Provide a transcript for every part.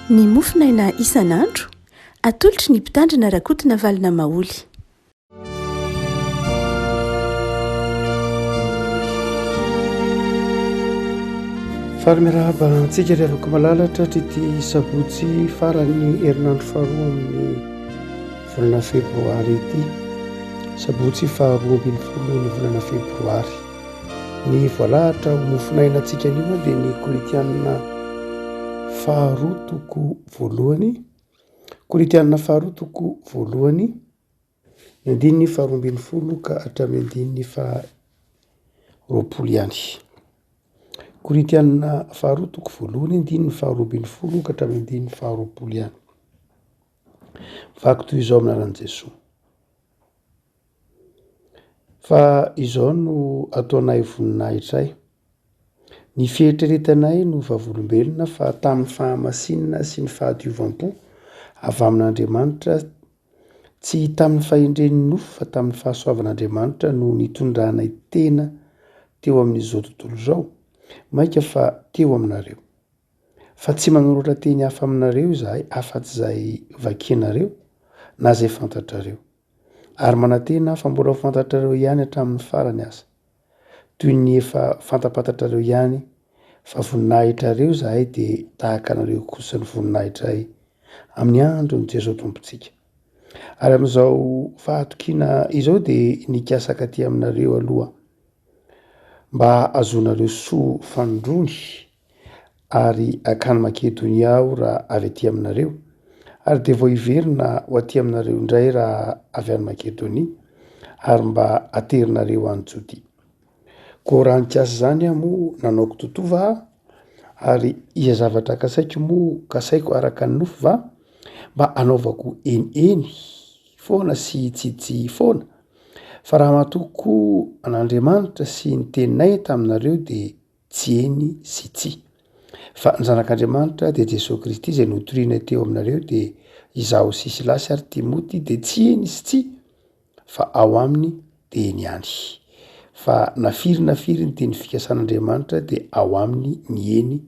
Ny mofonaina isan'andro, atolotry ny Mpitandrina Rakotonavalona Maholy. Faly miarahaba antsika ry havako malala tratry ity sabotsy faran'ny herinandro faharoa amin'ny volana febroary ity. Sabotsy faharoa ambin'ny folo ny volana febroary. Ny voalahatra ho mofonaina antsika anio dia ny Korintianina faharoa toko voalohany. Korintianina faharoa toko voalohany. Ny andininy faharoa ambin'ny folo ka hatramin'ny andininy faha 20 ihany. Korintiana faharoa toko voalohany andininy faharoa ambin'ny folo ka hatramin'ny andininy faha 20 ihany. Mivaky toy izao amin'ny anaran'i Jesoa. Fa izao no ataonay voninahitray. Ny fieritreretanay no vavolombelona fa tamin'ny fahamasinana sy ny fahadiovam-po avy amin'Andriamanitra, tsy tamin'ny fahendren'ny nofo fa tamin'ny fahasoavan'Andriamanitra no nitondranay tena teo amin'izao tontolo izao, mainka fa teo aminareo. Fa tsy manoratra teny hafa aminareo izahay afa-tsy izay vakinareo na izay fantatrareo. Ary manantena aho fa mbola ho fantatrareo ihany hatramin'ny farany aza, toy ny efa fantapantatrareo ihany fa voninahitrareo izahay dia tahaka anareo kosa ny voninahitray amin'ny andron'i Jesoa Tompontsika. Ary amin'izao fahatokiana izao dia nikasaka aty aminareo aloha mba hahazoanareo soa fanindroany ary hankany Makedonia aho raha avy aty aminareo, ary dia vao hiverina ho aty aminareo indray raha avy any Makedonia, ary mba haterinareo any Jodia. Koa raha nikasa izany aho moa nanao kitotoa va aho? Ary izay zavatra kasaiko moa kasaiko araka ny nofo va? Mba hanaovako eny eny foana sy tsia tsia foana? Fa raha matoky koa an'Andriamanitra sy ny teninay taminareo dia tsy eny sy tsia. Fa ny Zanak'Andriamanitra dia Jesoa Kristy izay notorina teo aminareo dia izaho sy Silasy ary Timoty dia tsy eny sy tsia fa ao aminy dia eny ihany. Fa na firy na firy ny teny fikasan'Andriamanitra dia ao aminy ny eny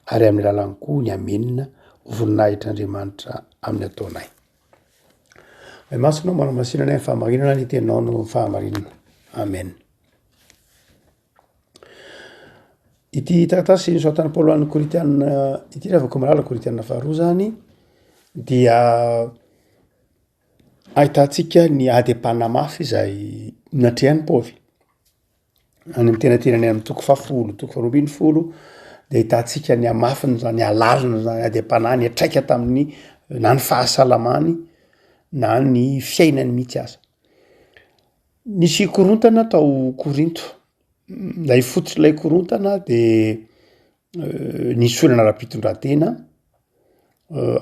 ary amin'ny alalany koa ny amenina ho voninahitr'Andriamanitra amin'ny ataonay. Ray masina ô manamasina anay amin'ny fahamarinana ny teninao no fahamarinana. Amen. Ity taratasy nosoratan'i Paoly ho an'ny Korintiana ity raha vao malala Korintiana faharoa zany dia ahitantsika ny ady am-panahy mafy izay natrehan'i Paoly. Any amin'ny tenatenany amin'ny toko fahafolo, toko faharoa ambin'ny folo de ahitantsika ny hamafiny zany, halaliny zany ady am-panahy niantraika tamin'ny na ny fahasalamany na ny fiainany mihitsy aza. Nisy korontana tao Korinto, ilay fototr'ilay korontana de nisy olana ara-pitondrantena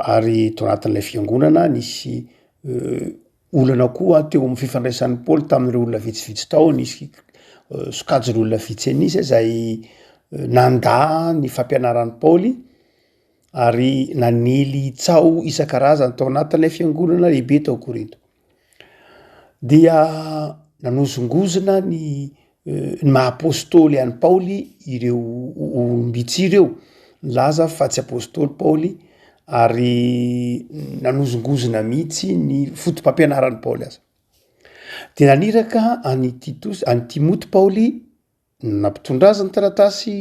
ary tao anatin'ilay fiangonana nisy olana koa teo amin'ny fifandraisan'i Paoly tamin'ireo olona vitsivitsy tao, nisy sokajin'olona vitsy an'isa zay nandà ny fampianaran'i Paoly ary nanely tsaho isan-karazany tao anatin'ilay fiangonana lehibe tao Korinto. Dia nanozongozona ny ny maha apôstôly an'i Paoly ireo olom-bitsy ireo, nilaza fa tsy apôstôly Paoly ary nanozongozona mihitsy ny foto-pampianaran'i Paoly aza. De naniraka an'i Titosy, an'i Timoty Paoly Nampitondra azy ny taratasy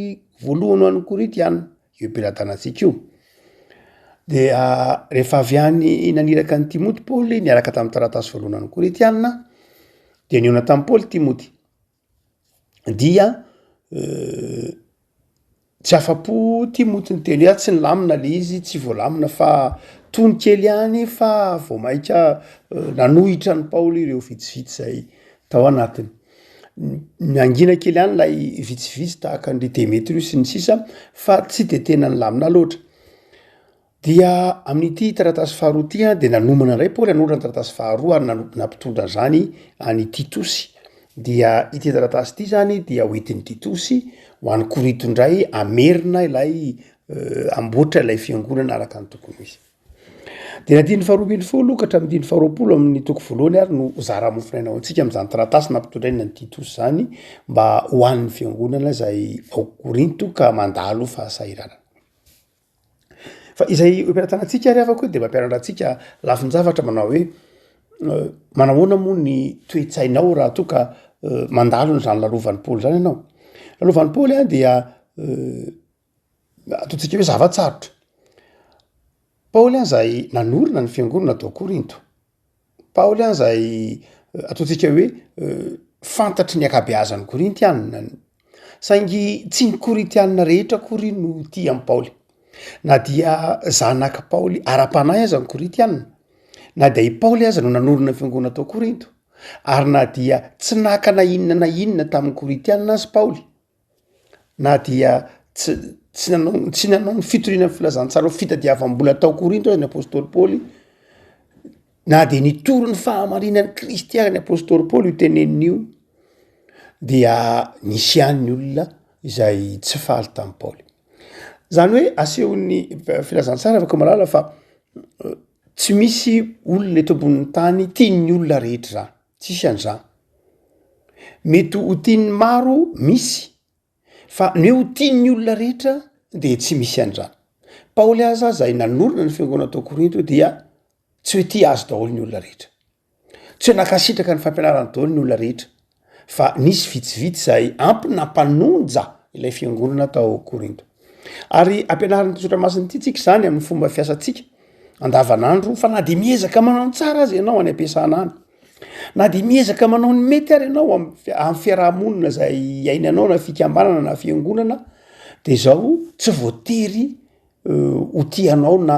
voalohany ho an'ny Korintiana, io am-pelatanantsika io. Dia rehefa avy any naniraka an'i Timoty Paoly niaraka tamin'ny taratasy voalohany ho an'ny Korintiana, dia nihaona tamin'i Paoly Timoty. Dia Tsy afa-po Timoty niteny hoe ah tsy nilamina le izy, tsy voalamina fa tony kely ihany fa vao mainka nanohitra an'i Paoly ireo vitsivitsy zay tao anatiny. Nangina kely ihany ilay vitsivitsy tahaka an-dry Demetrio sy ny sisa fa tsy de tena nilamina loatra. Dia amin'ity taratasy faharoa ity an, dia nanomana indray Paoly hanoratra ny taratasy faharoa ary nampitondra an'izany an'i Titosy. Dia ity taratasy ity zany dia hoentin'i Titosy ho any Korinto indray hamerina ilay hamboatra ilay fiangonana araka ny tokony ho izy. Dia ny andininy faharoa ambin'ny folo ka hatramin'ny andininy faharoapolo amin'ny toko voalohany ary no zara-mofonaina ho antsika amin'izany taratasy nampitondraina an'i Titosy izany mba ho an'ny fiangonana izay ao Korinto ka mandalo fahasahiranana. Fa izay eo am-pelatanantsika ary havako dia mampianatra antsika lafin-javatra manao hoe manahoana moa ny toe-tsainao raha toa ka mandalo an'izany lalovan'i Paoly zany ianao. Lalovan'i Paoly a dia ataontsika hoe zava-tsarotra. Paoly a zay nanorina ny fiangonana tao Korinto. Paoly a zay ataontsika hoe fantatry ny ankabeazan'ny Korintianina, saingy tsy ny Korintianina rehetra akory no tia an'i Paoly. Na dia zanak'i Paoly ara-panahy aza ny Korintianina, na dia i Paoly aza no nanorina ny fiangonana tao Korinto, ary na dia tsy naka na inona na inona tamin'ny Korintianina aza Paoly, na dia tsy tsy nanao tsy nanao ny fitoriana ny filazantsara ho fitadiavam-bola tao Korinto aza ny apostoly Paoly, na dia nitory ny fahamarinan'i Kristy ary ny apostoly Paoly io teneniny io, dia nisy ihany ny olona izay tsy faly tamin'i Paoly. Zany hoe asehon'ny filazantsara afaka mahalala fa tsy misy olona eto ambonin'ny tany tian'ny olona rehetra zany, tsisy an'zany. Mety ho tian'ny maro misy fa ny hoe ho tian'ny olona rehetra de tsy misy an'zany. Paoly aza zay nanorina ny fiangonana tao Korinto dia tsy hoe tia azy daholo ny olona rehetra. Tsy hoe nankasitraka ny fampianarany daholo ny olona rehetra fa nisy vitsivitsy zay ampy nampanonja ilay fiangonana tao Korinto. Ary ampianarin'ity soratra masina ity tsika izany amin'ny fomba fiasantsika andavanandro fa na de miezaka manao ny tsara aza ianao any am-piasana any, na de miezaka manao ny mety ary ianao am- amin'ny fiarahamonina zay iainanao na fikambanana na fiangonana de zao tsy voatery ho tia anao na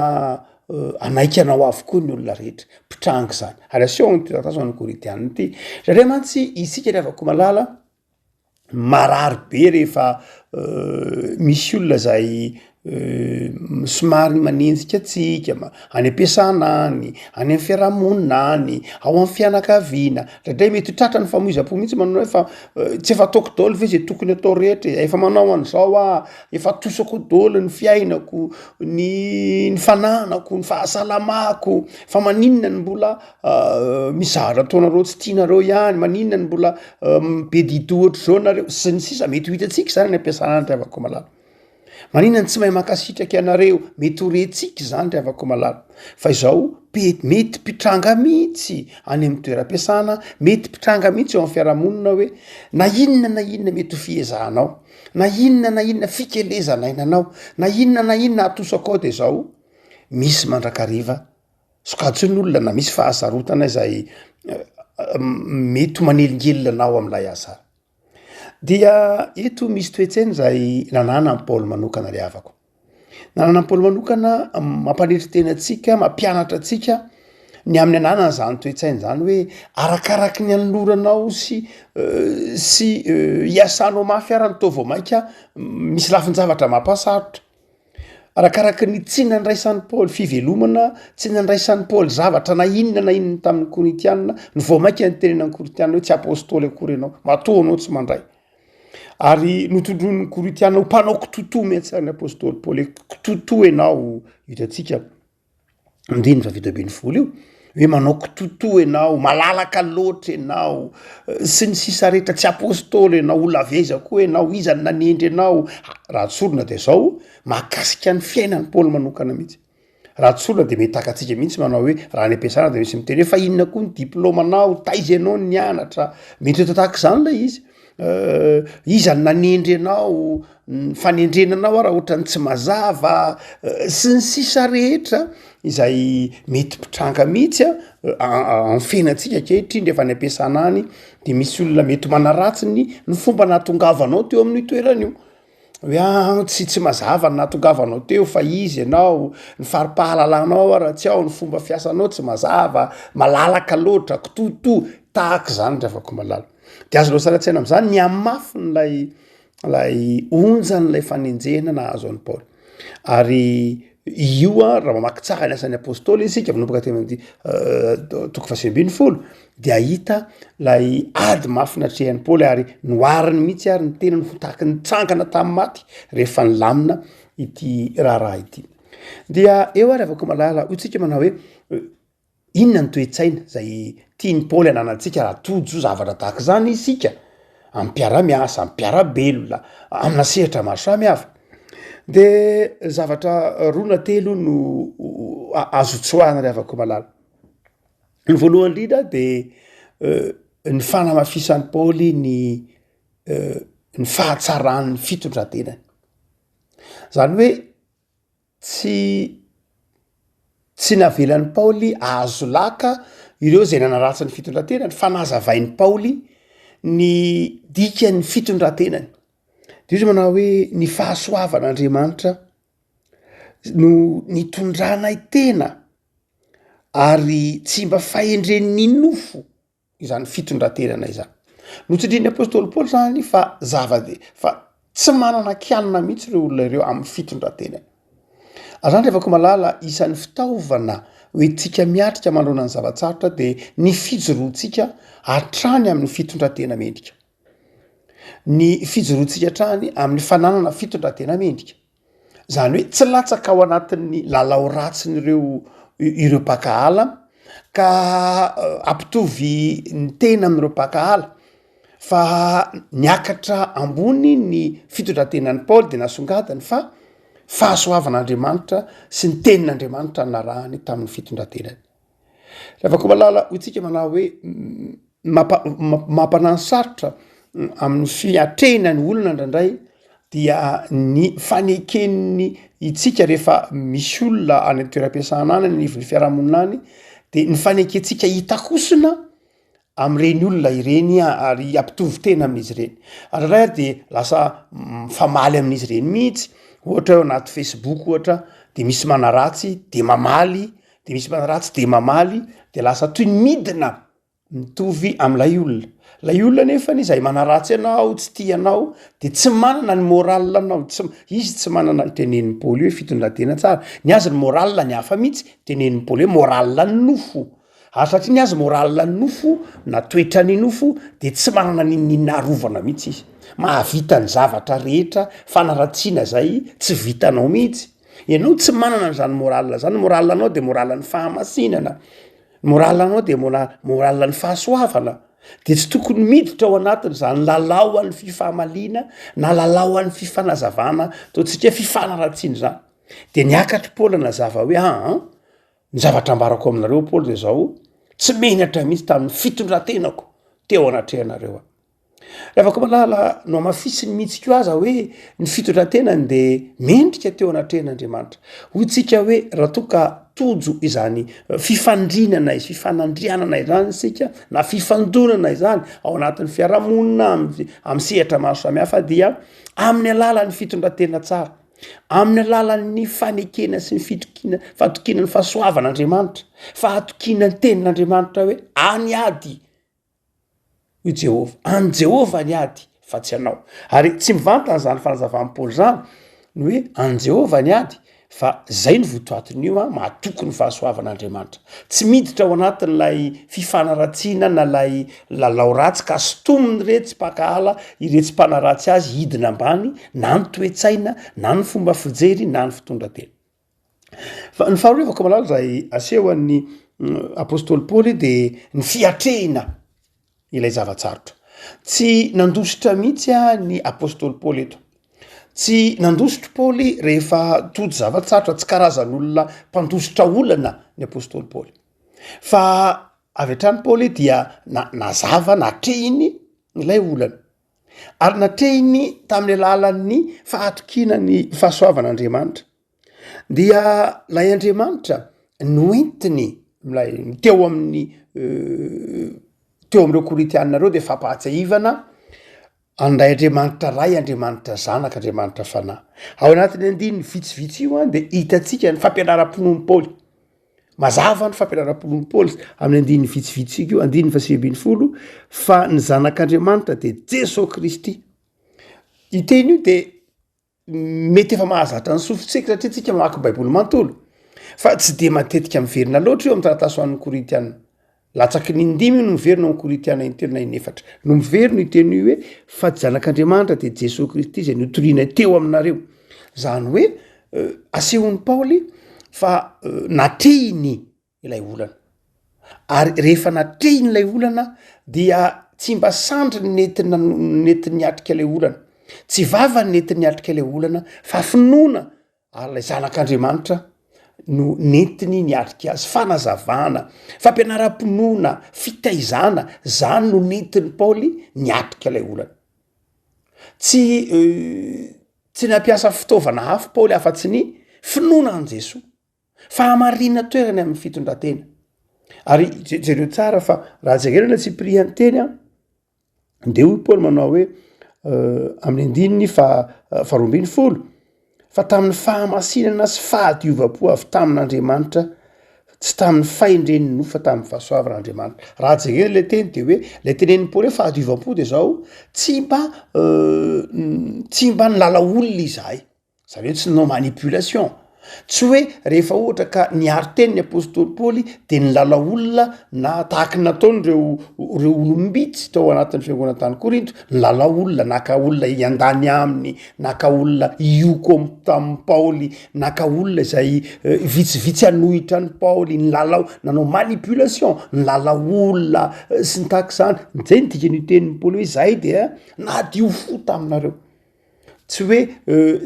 hanaiky anao avokoa ny olona rehetra, mpitranga izany. Ary aseho amin'ity taratasy ho an'ny Korintiana ity. Indraindray mantsy isika ry havako malala, marary be rehefa misy olona zay somary manenjika antsika, any am-piasana any, any amy fiarahamonina any, ao amy fianakaviana, ndraindray mety ho tratran'ny famoizam-po mihitsy manao hoe fa tsy efa ataoko daholo ve zay tokony atao rehetra e, efa manao an'izao aho, efa atosako daholo ny fiainako, ny ny fananako, ny fahasalamako, fa maninona no mbola misy zavatra ataonareo tsy tianareo ihany, maninona no mbola be di-doha ohatr'izao nareo, sy ny sisa mety ho hitantsika zany any am-piasana any ry havako malala. Maninona no tsy mahay mankasitraka ianareo? Mety ho rentsika izany ry havako malala. Fa izao, pe- mety mpitranga mihitsy any amin'ny toeram-piasana, mety mpitranga mihitsy eo amin'ny fiarahamonina hoe na inona na inona mety ho fiezahanao, na inona na inona fikelezana ainanao, na inona na inona atosakao de izao, misy mandrakariva sokajin'olona na misy fahasarotana izay mety ho manelingelina anao amin'ilay asa. Dia eto misy toe-tsaina izay nananan'i Paoly manokana ry havako. Nananan'i Paoly manokana mampanetry tena antsika, mampianatra antsika ny amin'ny ananany izany toe-tsaina izany hoe arakaraky ny anoloranao sy sy iasanao mafy ara ny toa vao mainka misy lafin-javatra mampasarotra. Arakaraky ny tsy nandraisan'i Paoly fivelomana, tsy nandraisan'i Paoly zavatra na inona na inona tamin'ny Korintiana, no vao mainka nitenenan'ny Korintiana hoe tsy apôstôly akory ianao, matoa anao tsy mandray. Ary notondroin'ny Korintiana ho mpanao kitotoa mihitsy ary ny apôstôly Paoly hoe kitotoa ianao, hitantsika. andininy faha-17 io, hoe manao kitotoa ianao, malalaka loatra ianao, sy ny sisa rehetra, tsy apôstôly ianao, olona avy aiza koa ianao, iza no nanendry anao, raha tsorina de zao, mahakasika ny fiainan'i Paoly manokana mihitsy, raha tsorina de mety takatsika mihitsy manao hoe raha any am-piasana de misy miteny hoe fa inona koa ny diplaomanao, taiza ianao no nianatra, mety ho tahaka izany lay izy, iza no nanendry anao, ny fanendrena anao ara ohatran'ny tsy mazava sy ny sisa rehetra izay mety mpitranga mihitsy a amin'ny fiainantsika ankehitriny rehefa any am-piasana any de misy olona mety manaratsy ny ny fomba nahatongavanao teo amin'io toerana io, hoe aa tsy tsy mazava ny nahatongavanao teo fa izy ianao, ny fari-pahalalanao ara tsy ao, ny fomba fiasanao tsy mazava, malalaka loatra, kitotoa, tahak'izany ry havako malala. De azonao sary an-tsaina am'zany ny hamafin'ilay Ilay onjan'ilay fanenjehana nahazo an'i Paoly. Ary io an, raha mamaky tsara ny asan'ny apôstôly isika, manomboka teo amin'ny toko faha-19, dia hahita ilay ady mafy natrehan'i Paoly ary nohariny mihitsy ary ny tenany ho tahaky ny nitsangana tamin'ny maty rehefa nilamina ity raharaha ity. Dia eo ary afaka malala, hoy tsika manao hoe Inona ny toe-tsaina izay tian'i Paoly hananantsika raha tojo zavatra tahaka izany isika, amin'ny mpiara-miasa, amin'ny mpiara-belona, amina sehatra maro samihafa? De zavatra roa na telo no azo tsoahana ry havako malala. Ny voalohany indrindra de ny fanamafisan'i Paoly ny ny fahatsaran'ny fitondran-tenany. Zany hoe tsy tsy navelan'i Paoly ahazo laka ireo zay nanaratsy ny fitondran-tenany fa nazavain'i Paoly ny dikan'ny fitondran-tenany. De izy manao hoe ny fahasoavan'Andriamanitra no nitondranay tena ary tsy mba fahendren'ny nofo izany fitondran-tenana izany. Notsindrin'ny apostoly Paoly zany fa zava-de- fa tsy manana kianina mihitsy ireo olona ireo amin'ny fitondran-tenany. Ary zany ry havako malala, isan'ny fitaovana hoentintsika miatrika manoloana ny zava-tsarotra de ny fijoroantsika hatrany amin'ny fitondran-tena mendrika. Ny fijoroantsika hatrany amin'ny fananana fitondran-tena mendrika. Zany hoe tsy latsaka ao anatin'ny lalao ratsin'ireo ireo mpankahala ka hampitovy ny tena amin'ireo mpankahala fa niakatra ambony ny fitondrantenan'i Paoly de nasongadiny fa fahasoavan'Andriamanitra sy ny tenin'Andriamanitra narahany tamin'ny fitondrantenany. Ravakomalala hoy tsika manao hoe mampa- mampanano sarotra amin'ny fiatrehina ny olona indraindray dia ny faneken'ny itsika rehefa misy olona any am-toeram-piasana any, any anivon'ny fiarahamonina any de ny fanekentsika hitakosona am'ireny olona ireny ary hampitovy tena amin'izy ireny, ary indraindray ary de lasa mifamaly amin'izy ireny mihitsy, ohatra hoe ao anaty facebook ohatra de misy manaratsy de mamaly de misy manaratsy de mamaly de lasa toy ny midina mitovy am'ilay olona, lay olona nefany izay manaratsy anao tsy tia anao de tsy manana ny moral anao, tsy izy tsy manana tenenin'i Paoly hoe fitondran-tena tsara, ny azy ny moral ny hafa mihitsy, tenenin'i Paoly hoe moral ny nofo, ary satria ny azy moral ny nofo na toetran'ny nofo de tsy manana n'inon'inona arovana mihitsy izy, mahavita ny zavatra rehetra fanaratsiana zay tsy vitanao mihitsy. Ianao tsy manana an'izany moral zany, moral anao de moral ny fahamasinana, moral anao de mora- moral ny fahasoavana, de tsy tokony miditra ao anatin'izany lalao an'ny fifamaliana na lalao an'ny fifanazavana ataontsika hoe fifanaratsiana zany, de niakatry Paoly nazava hoe aa ny zavatra ambarako aminareo Paoly de zao, tsy menatra mihitsy tamin'ny fitondrantenako teo anatrehanareo aho. Ravakomalala, nohamafisiny mihitsy koa aza hoe ny fitondran-tenany de mendrika teo anatrehan'Andriamanitra. Hoy tsika hoe raha toa ka tojo izany fifandrinana izy, fifanandrianana izany isika na fifandonana izany ao anatin'ny fiarahamonina amin'ny sehatra maro samihafa dia amin'ny alalan'ny fitondran-tena tsara, amin'ny alalan'ny fanekena sy ny fitokiana, fatokiana ny fahasoavan'Andriamanitra, fahatokiana ny tenin'Andriamanitra hoe any ady Hoy Jehovah. An'i Jehovah ny ady, fa tsy anao. Ary tsy mivantana izany fanazavan'i Paoly izany, ny hoe an'i Jehovah ny ady, fa zay ny votoatin'io an, mahatoky ny fahasoavan'Andriamanitra. Tsy miditra ao anatin'ilay fifanaratsiana na ilay lalao ratsy ka sintomin'iretsy mpankahala, iretsy mpanaratsy azy hidina ambany na ny toe-tsaina, na ny fomba fijery, na ny fitondran-tena. Fa ny faharoa revako malala izay asehon'ny apostoly Paoly de ny fiatrehina ilay zava-tsarotra. Tsy nandositra mihitsy a ny apostoly Paoly eto. Tsy nandositra Paoly rehefa tojo zava-tsarotra, tsy karazan'olona mpandositra olana ny apostoly Paoly. Fa avy hatrany Paoly dia na- nazava, natrehiny ilay olana. Ary natrehiny tamin'ny alalan'ny fahatokiana ny fahasoavan'Andriamanitra. Dia lay Andriamanitra noentiny lay teo amin'ny teo am'ireo Korintiana ireo de fampahatsiahivana an'ilay Andriamanitra Ray, Andriamanitra Zanaka, Andriamanitra Fanahy. Ao anatin'ny andininy vitsivitsy io an de hitantsika ny fampianaram-pinoan'i Paoly. Mazava ny fampianaram-pinoan'i Paoly amin'ny andininy vitsivitsy io, andininy faha 19, fa ny Zanak'Andriamanitra de Jesoa Kristy. Io teny io de mety efa mahazatra ny sofintsika satria tsika mamaky baiboly manontolo fa tsy de matetika miverina loatra io amin'ny taratasy ho an'ny Korintiana. Latsaky ny indimy io no miverina ao amin'ny Korintiana intelo na inefatra no miverina io teny io hoe fa tsy Zanak'Andriamanitra dia Jesoa Kristy izay notoriana teo aminareo. Zany hoe asehon'i Paoly fa natrehiny ilay olana. Ary rehefa natrehiny ilay olana dia tsy mba sandriny nentina nentiny niatrika ilay olana. Tsy vava ny nentiny niatrika ilay olana fa finoana ary ilay zanak'Andriamanitra no nentiny niatrika azy. Fanazavana, fampianaram-pinoana, fitaizana, zany no nentin'i Paoly niatrika ilay olana. Tsy tsy nampiasa fitaovana hafa Paoly afa-tsy ny finoana an'i Jesoa. Fahamarinana toerany amin'ny fitondran-tena. Ary jereo tsara fa raha jerena ilay tsipirian'ny teny an, de hoy Paoly manao hoe amin'ny andininy faha-faharoa ambin'ny folo, fa tamin'ny fahamasinana sy fahadiovam-po avy tamin'Andriamanitra, tsy tamin'ny fahendren'ny nofo fa tamin'ny fahasoavan'Andriamanitra. Raha jerena ilay teny de hoe ilay tenenin'i Paoly hoe fahadiovam-po de zao, tsy mba tsy mba nilalao olona izahay. Zany hoe tsy nanao manipulation, tsy hoe rehefa ohatra ka niaro teny ny apostoly Paoly de nilalao olona na tahaky ny nataon'ireo ireo olom-bitsy tao anatin'ny fiangonana tany Korinto, nilalao olona, naka olona hiandany aminy, naka olona hioko am- tamin'i Paoly, naka olona izay vitsivitsy hanohitra an'i Paoly, nilalao, nanao manipulation, nilalao olona sy ny tahak'izany, zay ny dikan'io tenin'i Paoly hoe zahay dia nadio fo taminareo. Tsy hoe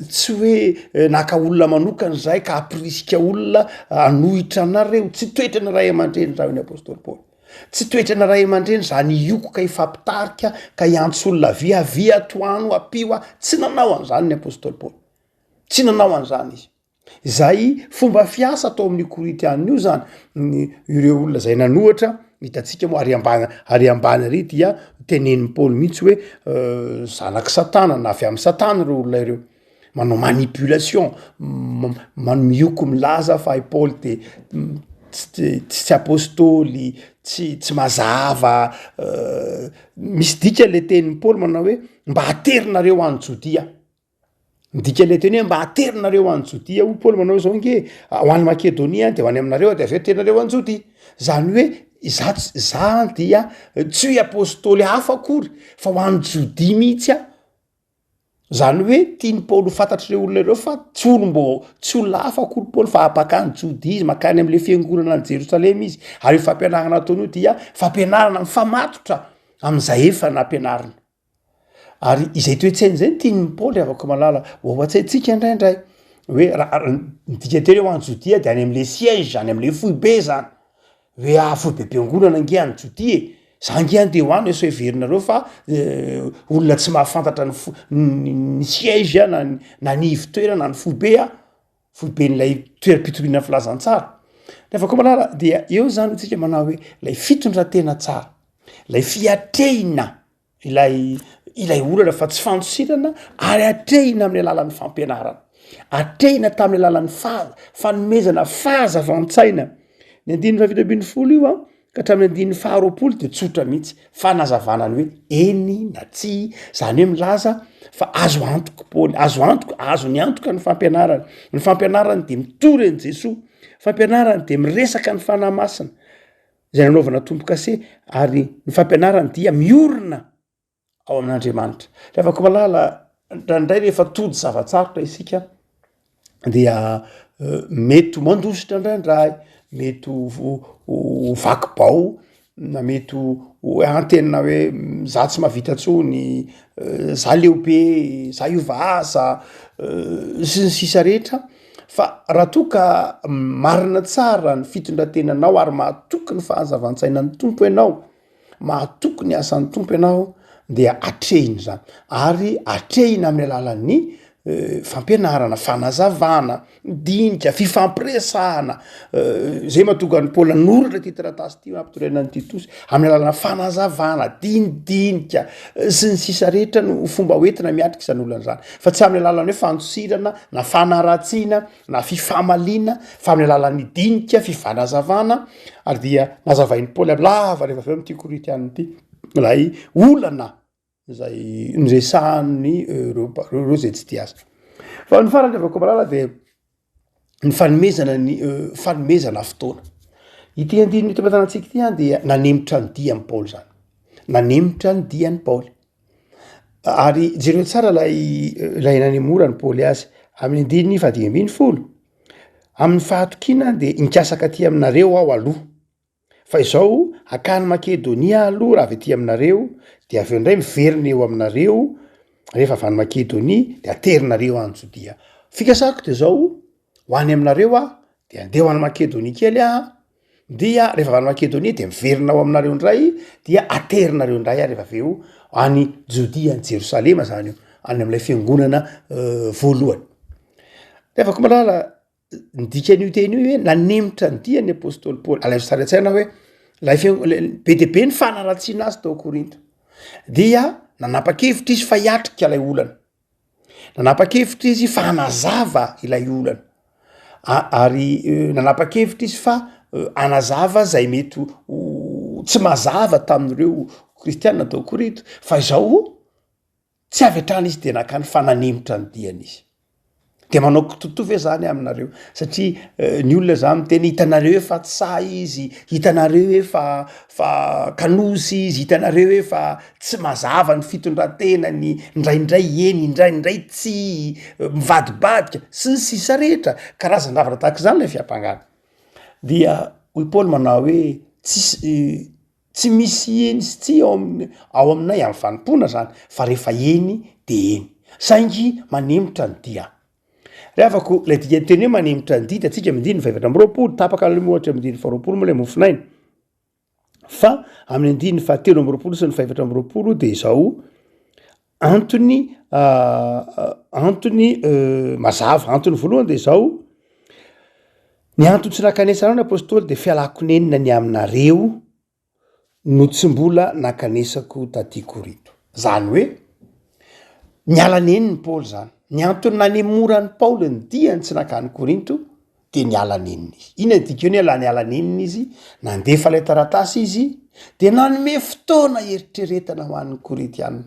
tsy hoe naka olona manokana izahay ka hampirisika olona hanohitra anareo, tsy toetrana ray aman-dreny raha hoy ny apostoly Paoly, tsy toetrana ray aman-dreny zany hioko ka hifampitarika ka hiantso olona avia avia tohano ampio aho, tsy nanao an'izany ny apostoly Paoly, tsy nanao an'izany izy. Izay fomba fiasa atao amin'io Korintiana io zany, ny ireo olona zay nanohatra, hitantsika moa ary ambany ary ambany ary dia tenenin'i Paoly mihitsy hoe zanak'i satana na avy amin'i satana ireo olona ireo, manao manipulation, mioko milaza fa i Paoly de tsy tsy apostoly, tsy tsy mazava, misy dikany le tenin'i Paoly manao hoe mba aterinareo any Jodia. Ny dikan'ilay teny hoe mba aterinareo any Jodia, hoy Paoly manao izao ange, ho any Makedonia de ho any aminareo aho de avy eo aterinareo any Jodia. Zany hoe za ts- za dia tsy hoe apostoly hafa akory fa ho any Jodia mihitsy aho. Zany hoe tian'i Paoly ho fantatr'ireo olona ireo fa tsy olom-bao- tsy olona hafa akory Paoly fa mpakany Jodia izy, mankany am'le fiangonana any Jerosalema izy, ary io fampianarana ataony io dia fampianarana mifamatotra am'zay efa nampianarina. Ary izay toe-tsaina izay no tian'i Paoly havako malala ho ao an-tsaintsika indraindray, hoe raha ny dikanteny hoe ho any Jodia de any am'le siège, any am'le foibe zany, hoe ah foibem-piangonana ange any Jodia e, za ange andeha ho any sao heverinareo fa olona tsy mahafantatra ny fo- ny siège na ny na ny ivon-toerana na ny foibe aho, foiben'ilay toeram-pitoriana filazantsara. Nefa koa malala dia eo zany tsika manao hoe lay fitondran-tena tsara, lay fiatrehina ilay ilay olana fa tsy fandosirana ary atrehina amin'ny alalan'ny fampianarana, atrehina tamin'ny alalan'ny faha- fanomezana fahazavan-tsaina. Ny andininy fahafito ambin'ny folo io a ka hatramin'ny andininy faharoapolo de tsotra mihitsy, fanazavana ny hoe eny na tsia, zany hoe milaza fa azo antoka Paoly, azo antoka, azony antoka ny fampianarany, ny fampianarany de mitory an'i Jesoa, fampianarany de miresaka ny Fanahy Masina. izay nanaovana tombo-kase ary ny fampianarany dia miorina ao amin'Andriamanitra. Ry havako malala, indraindray rehefa tody zava-tsarotra isika dia mety ho mandositra indraindray, mety ho ho vaky bao na mety ho antenina hoe za tsy mahavita intsony, za leo be, za hiova asa, sy ny sisa rehetra. Fa raha toa ka marina tsara ny fitondran-tenanao ary mahatoky ny fahazavan-tsainan'ny Tompo ianao, mahatoky ny asan'ny Tompo ianao dia atrehina izany, ary atrehina amin'ny alalan'ny fampianarana, fanazavana, dinika, fifampiresahana, zay mahatonga an'i Paoly nanoratra ity taratasy ity nampitoriana an'i Titosy, amin'ny alalan'ny fanazavana, dinidinika, sy ny sisa rehetra no fomba hoentina miatrika izany olana izany, fa tsy amin'ny alalan'ny hoe fandosirana na fanaratsiana na fifamaliana fa amin'ny alalan'ny dinika, fifanazavana, ary dia nazavain'i Paoly amin'ny lava rehefa avy eo amin'ity Korintiana ity ilay olana izay niresahany ireo ireo izay tsy tia azy. Fa ny farany ry Vakomalala dia ny fanomezana ny fanomezana fotoana. Ity andininy eto am-pitanantsika ity an dia nanemotra ny dian'i Paoly izany, nanemotra ny dian'i Paoly. Ary jereo tsara ilay ilay nanemoran'i Paoly azy amin'ny andininy fahadimy ambin'ny folo, amin'ny fahatokiana dia nikasaka aty aminareo aho aloha, fa izao hakany Makedonia aloha raha avy aty aminareo, de avy eo indray miverina eo aminareo. Rehefa avy any Makedonia de aterinareo any Jodia. Fikasako de zao, ho any aminareo aho, de andeha ho any Makedonia kely aho, dia rehefa avy any Makedonia de miverina ao aminareo indray, dia aterinareo indray aho rehefa avy eo any Jodia, any Jerosalema zany io, any am'ilay fiangonana voalohany. Ry havako malala, ny dikan'io teny io hoe nanemitra ny dia ny apostoly Paoly, alaivo sary an-tsaina hoe lay fiango- le- be dia be ny fanaratsiana azy tao Korinto, dia nanapa-kevitra izy fa hiatrika ilay olana, nanapa-kevitra izy fa hanazava ilay olana, a- ary nanapa-kevitra izy fa hanazava zay mety ho tsy mazava tamin'ireo kristianina tao Korinto, fa izao Tsy avy hatrany izy dia nankany fa nanemitra ny diany izy. De manao kitotoa ve zany aminareo? Satria ny olona zany miteny hitanareo hoe fa tsy sahy izy, hitanareo hoe fa fa kanosa izy, hitanareo hoe fa tsy mazava ny fitondran-tenany, indraindray eny, indraindray tsia, mivadibadika, sy ny sisa rehetra, karazan-javatra tahaka izany le fiampangana. Dia hoy Paoly manao hoe tsisy Tsy misy eny sy tsia ao amin'ny ao aminay amin'ny fanompoana zany fa rehefa eny de eny. Saingy manemitra ny dia. Ry havako, ilay dikan'ny teny hoe manemitra ny dia hitantsika amin'ny andininy fahefatra amby 20, tapaka aloha moa hatreo amin'ny andininy faharoapolo moa ilay mofonaina. Fa amin'ny andininy fahatelo amby 20 sy ny fahefatra amby 20 dia izao, antony antony mazava, antony voalohany de izao, ny antony tsy nankanesanao ny apostoly de fialako nenina ny aminareo no tsy mbola nankanesako taty Korinto. Zany hoe niala nenina i Paoly zany, ny antony nanemoran'i Paoly ny diany tsy nankany Korinto de niala nenina izy. Inona ny dikany hoe la niala nenina izy? Nandefa ilay taratasy izy de nanome fotoana hieritreretana ho an'ny Korintiana.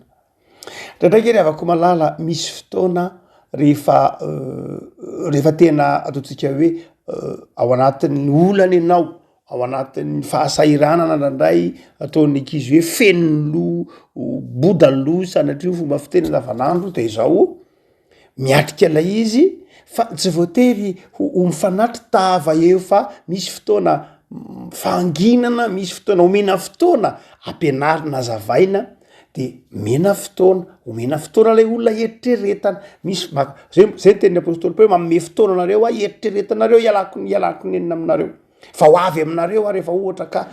Indraindray nge ry havako malala misy fotoana rehefa rehefa tena ataontsika hoe ao anatin'ny olana ianao, ao anatin'ny fahasahiranana indraindray ataon'ny ankizy hoe feno ny loha, boda ny loha sanatria io fomba fiteny andavanandro de izao, miatrika ilay izy fa tsy voatery ho ho mifanatri-tava eo fa misy fotoana fahanginana, misy fotoana omena fotoana ampianarina azavaina de omena fotoana, omena fotoana lay olona hieritreretana, misy ma- zay zay ny tenin'ny apostoly Paoly hoe manome fotoana anareo aho hieritreretanareo hialako hialako nenina aminareo. Fa ho avy aminareo aho rehefa ohatra ka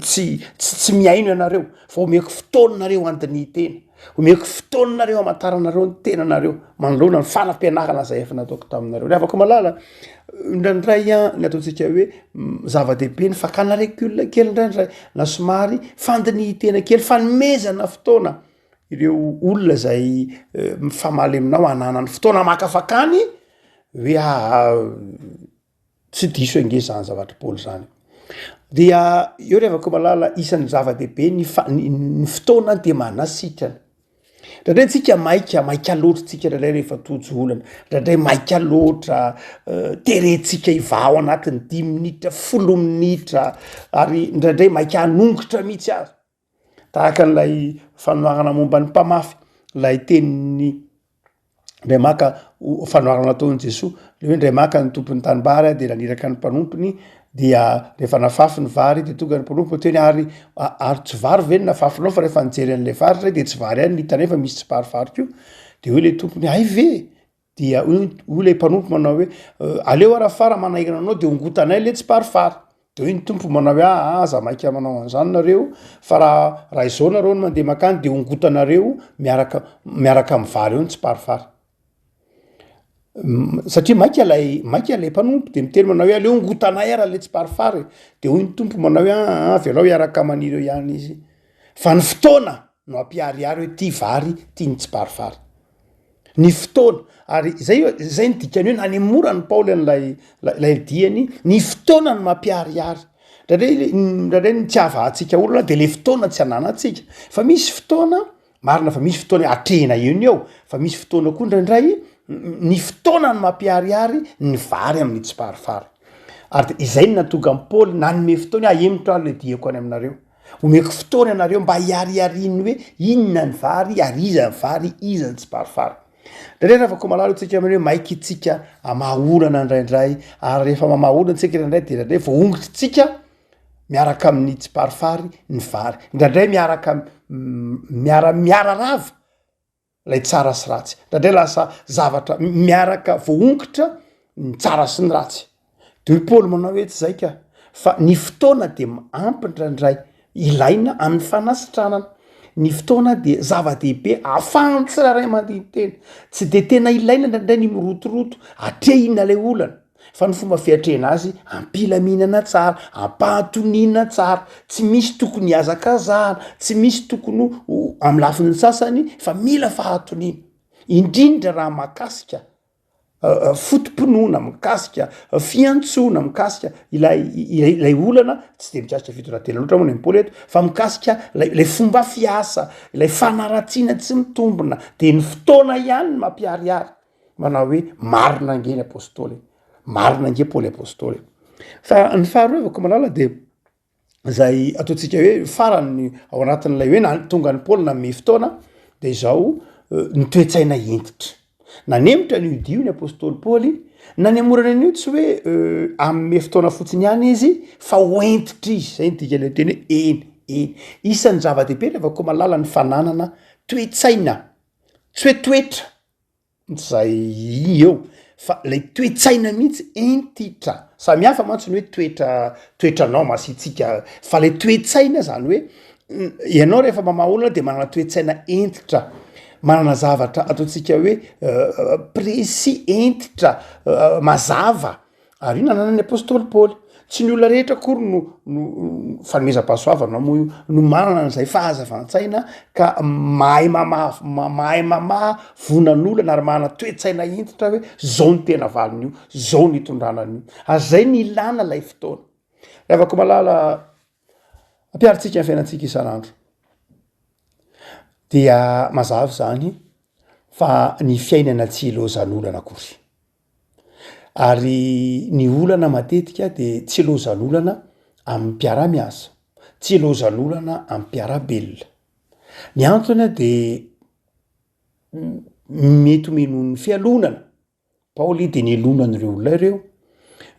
tsy tsy tsy mihaino ianareo, fa omeko fotoana nareo handinihin-tena, omeko fotoana nareo hamantaranareo ny tenanareo manoloana ny fanampianarana izay efa nataoko taminareo. Ry havako malala, indraindray an, ny ataontsika hoe zava-dehibe ny fakana recul kely indraindray, na somary fandinihin-tena kely, fanomezana fotoana ireo olona izay mifamaly aminao hananany fotoana hamakafakany hoe aa Tsy diso ange zany zavatry Paoly zany. Dia eo ry havako malala, isan'ny zava-dehibe ny fa- ny ny fotoana dia manasitrana. Indraindray tsika maika, maika loatra tsika indraindray rehefa tojo olana, indraindray maika loatra, terentsika hivaha ao anatin'ny dimy minitra, folo minitra, ary indraindray maika hanongotra mihitsy aza. Tahaka an'ilay fanoharana momba ny mpamafy, ilay tenin'ny ndray maka fanoharana nataon'i Jesoa, le hoe ndray maka ny tompon'ny tanimbary de naniraka ny mpanompony dia rehefa nafafy ny vary de tonga ny mpanompo niteny ary ary tsy vary ve no nafafinao fa rehefa nijery an'le vary zay de tsy vary ihany no hitanay fa misy tsiparifary koa, de hoy le tompony hay ve? Dia hoy hoy ilay mpanompo manao hoe, aleo ara fa raha manahirana anao de hongotanay le tsiparifary. De hoy ny tompo manao hoe, aa aza maika manao an'izany nareo fa raha raha izao nareo no mandeha mankany de hongotanareo miaraka miaraka amin'ny vary eo ny tsiparifary. Satria maika lay maika lay mpanompo de miteny manao hoe aleo hongotanay ara le tsiparifary e. De hoy ny tompo manao hoe aa avelao hiaraka maniry eo ihany izy fa ny fotoana no hampiharihary hoe ty vary ty ny tsiparifary. Ny fotoana, ary zay zay ny dikany hoe nanemoran'i Paoly an'ilay ilay diany, ny fotoana no mampiharihary. Indraindray indraindray ny tsy ahavahantsika olana de le fotoana tsy ananantsika, fa misy fotoana, marina fa misy fotoana atrehina eo ny eo, fa misy fotoana koa indraindray ny fotoana no mampiharihary ny vary amin'ny tsiparifary. Ary de izay no nahatonga an'i Paoly nanome fotoana hoe ahemotra aho le diako any aminareo. Omeko fotoana ianareo mba hihariharian'ny hoe inona ny vary ary iza ny vary, iza ny tsiparifary. Indraindray Ravakomalala hoy tsika amin'ny hoe maika itsika hamaha olana indraindray ary rehefa mamaha olana tsika indraindray dia indraindray voahongotritsika miaraka amin'ny tsiparifary ny vary. Indraindray miaraka miara miara rava. Ilay tsara sy ratsy. Indraindray lasa zavatra miaraka voahongotra ny tsara sy ny ratsy. De hoy Paoly manao hoe tsy zay ka, fa ny fotoana de ampy indraindray ilaina amin'ny fanasitranana. Ny fotoana dia zava-dehibe ahafahan'ny tsirairay mandini-tena. Tsy de tena ilaina indraindray ny mirotoroto, atrehina ilay olana. Fa ny fomba fiatrehana azy am-pilaminana tsara, am-pahatoniana tsara, tsy misy tokony hihazakazahana, tsy misy tokony ho amin'ny lafiny sasany fa mila fahatoniana. Indrindra raha mahakasika foto-pinoana, mikasika fiantsoana, mikasika ilay ilay olana, tsy de mikasika fitondran-tena loatra moa ny an'i Paoly eto, fa mikasika lay lay fomba fiasa, ilay fanaratsiana tsy mitombina, de ny fotoana ihany no mampiharihary manao hoe marina ange ny apostoly e, marina ange Paoly apostoly e. Fa ny faharoa evako malala de zay ataontsika hoe farany ao anatin'ilay hoe na tonga an'i Paoly nanome fotoana de izao ny toe-tsaina hentitra. Nanemotra an'io dia io ny apostoly Paoly, nanemorana an'io tsy hoe hanome fotoana fotsiny ihany izy fa ho hentitra izy, zay ny dikan'ilay teny hoe eny, eny. Isan'ny zava-dehibe ry havako malala ny fananana toe-tsaina, tsy hoe toetra. Zay eo fa lay toe-tsaina mihitsy hentitra, samy hafa mantsy ny hoe toetra toetranao masiatsiaka fa le toe-tsaina zany hoe ianao rehefa mamaha olana de manana toe-tsaina hentitra, manana zavatra ataontsika hoe précis hentitra mazava. Ary io nananan'ny apostoly Paoly. Tsy ny olona rehetra akory no no fanomezam-pahasoavana moa io no manana an'izay fahazavan-tsaina ka mahay mamaha mahay mamaha vonan'olana ary manana toe-tsaina hentitra hoe zao no tena valin'io, zao no itondrana an'io. Ary zay no ilana ilay fotoana. Ry havako malala, ampiharintsika ny fiainantsika isan'andro. Dia mazava izany fa ny fiainana tsy ilaozan'olana akory. Ary ny olana matetika de tsy ilaozan'olana amin'ny mpiara-miasa, tsy ilaozan'olana amin'ny mpiara-belona. Ny antony a de mety ho noho ny fialonana, Paoly de nialona an'ireo olona ireo,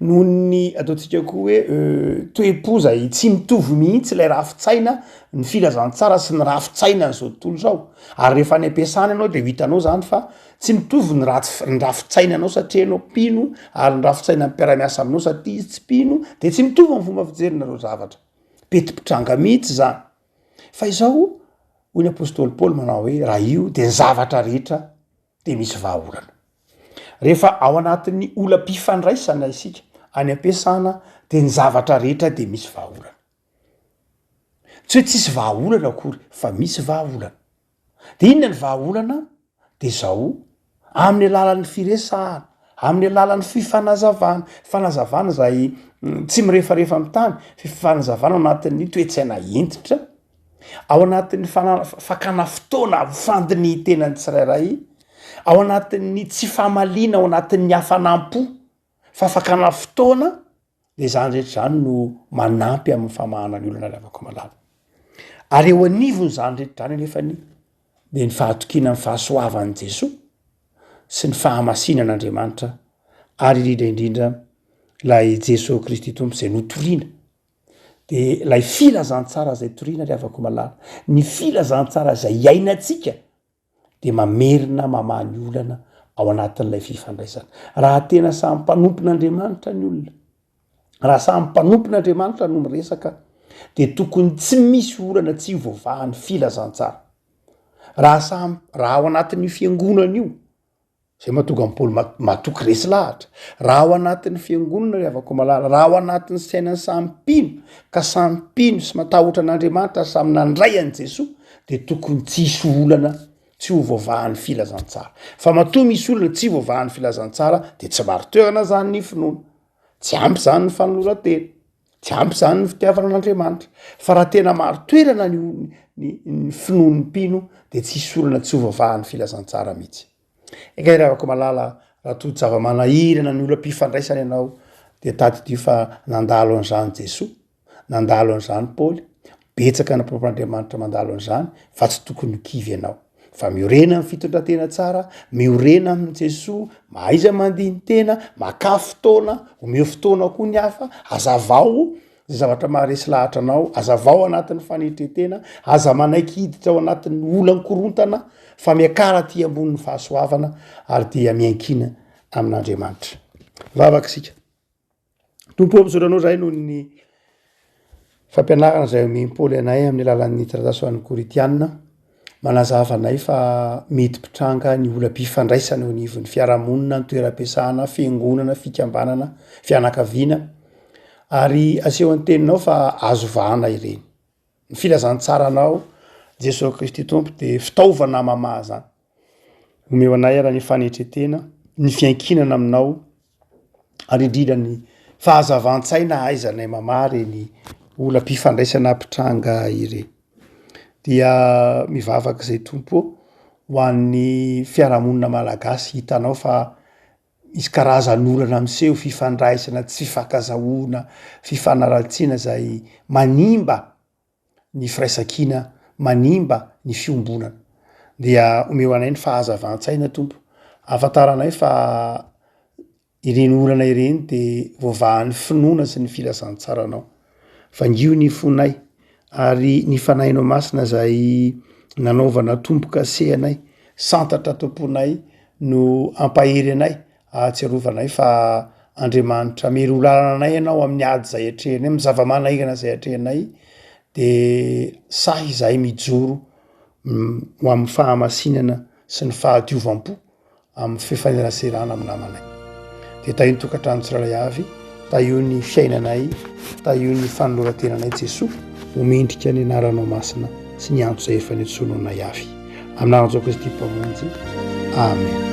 noho ny ataontsika koa hoe toe-po zay tsy mitovy mihitsy ilay rafi-tsaina, ny filazantsara sy ny rafi-tsainan'izao tontolo izao, ary rehefa any am-piasana ianao de ho hitanao zany fa Tsy mitovy ny ratsy ny rafi-tsainanao satria ianao mpino ary ny rafi-tsainan'ny mpiara-miasa aminao satria izy tsy mpino de tsy mitovy ny fomba fijerinareo zavatra. Mety mpitranga mihitsy zany. Fa izao, hoy ny apostoly Paoly manao hoe raha io de ny zavatra rehetra de misy vahaolana. Rehefa ao anatin'ny olam-pifandraisana isika any am-piasana de ny zavatra rehetra de misy vahaolana. Tsy hoe tsisy vahaolana akory fa misy vahaolana. De inona ny vahaolana? De zao, amin'ny alalan'ny firesahana, amin'ny alalan'ny fifanazavana, fanazavana zay tsy mirefarefa amin'ny tany, fifanazavana ao anatin'ny toe-tsaina hentitra, ao anatin'ny fana- fakana fotoana ho fandinihin-tenan'ny tsirairay, ao anatin'ny tsy famaliana ao anatin'ny hafanam-po fa fakana fotoana De zany rehetra zany no manampy amin'ny famahana ny olana ry havako malala. Ary eo anivon'izany rehetra zany anefany de ny fahatokiana ny fahasoavan'i Jesoa sy ny fahamasinan'Andriamanitra ary indrindra indrindra ilay Jesoa Kristy Tompo izay notorina de ilay filazantsara izay torina ry havako malala, ny filazantsara izay iainantsika dia mamerina mamaha ny olana ao anatin'ilay fifandraisana. Raha tena samy mpanompon'Andriamanitra ny olona, raha samy mpanompon'Andriamanitra no miresaka, dia tokony tsy misy olana tsy voavahan'ny filazantsara. Raha samy, raha ao anatin'io fiangonana io, Zay mahatonga an'i Paoly matoky resy lahatra. Raha ao anatin'ny fiangonana ry havako malala, raha ao anatin'ny sainan'ny samy mpino, ka samy mpino sy matahotra an'Andriamanitra ary samy nandray an'i Jesoa, dia tokony tsy hisy olana tsy ho voavahan'ny filazantsara. Fa matoa misy olana tsy voavahan'ny filazantsara, dia tsy marin-toerana zany ny finoana. Tsy ampy zany ny fanoloran-tena. Tsy ampy zany ny fitiavana an'Andriamanitra. Fa raha tena marin-toerana ny ny ny finoan'ny mpino dia tsy hisy olana tsy ho voavahan'ny filazantsara mihitsy. Eka ry havako malala, raha toa zava-manahirana ny olam-pifandraisana ianao dia tadidio fa nandalo an'izany Jesoa, nandalo an'izany Paoly, betsaka ny mpanompon'Andriamanitra mandalo an'izany fa tsy tokony ho kivy ianao. Fa miorena amin'ny fitondran-tena tsara, miorena amin'i Jesoa, mahaiza mandini-tena, makà fotoana, omeo fotoana koa ny hafa, hazavao. Izay zavatra maharesy lahatra anao, azavao anatin'ny fanetren-tena, aza manaiky hiditra ao anatin'ny olan-korontana fa miakara aty ambonin'ny fahasoavana ary dia miankina amin'Andriamanitra. Vavaka isika. Tompo ô, misaotra anao izahay noho ny fampianarana izay omen'i Paoly anay amin'ny alalan'ny taratasy ho an'ny Korintiana. Manazava anay fa mety mpitranga ny olam-pifandraisana eo anivon'ny fiarahamonina, ny toeram-piasana, fiangonana, fikambanana, fianakaviana ary asehon'ny teninao fa azo vahana ireny. Ny filazantsaranao Jesoa Kristy Tompo dia fitaovana mamaha izany. Omeo anay ara ny fanetren-tena, ny fiankinana aminao ary indrindra ny fahazavan-tsaina ahaizanay mamaha ireny olam-pifandraisana mpitranga ireny. Dia mivavaka izay Tompo ô ho an'ny fiarahamonina malagasy hitanao fa misy karazan'olana miseho, fifandraisana, tsy fifankazahoana, fifanaratsiana izay manimba ny firaisankina, manimba ny fiombonana. Dia omeo anay ny fahazavan-tsaina Tompo, ahafantaranay fa ireny olana ireny de voavahan'ny finoana sy ny filazantsaranao. Vangio ny fonay ary ny Fanahinao Masina izay nanaovana tombo-kase anay, santatra tomponay no ampahery anay ahatsiarovanay fa Andriamanitra mery ho lalana anay ianao amin'ny ady izay atrehinay, amin'ny zava-manahirana izay atrehinay, de sahy izahay mijoro ho amin'ny fahamasinana sy ny fahadiovam-po amin'ny fifaneraserana amin'ny namanay. Dia tahio ny tokantrano tsirairay avy, tahio ny fiainanay, tahio ny fanoloran-tenanay Jesoa, ho mendrika ny anaranao masina sy ny antso izay efa niantsoanao anay avy. Amin'ny anaran'i Jesoa Kristy Mpamonjy. Amen.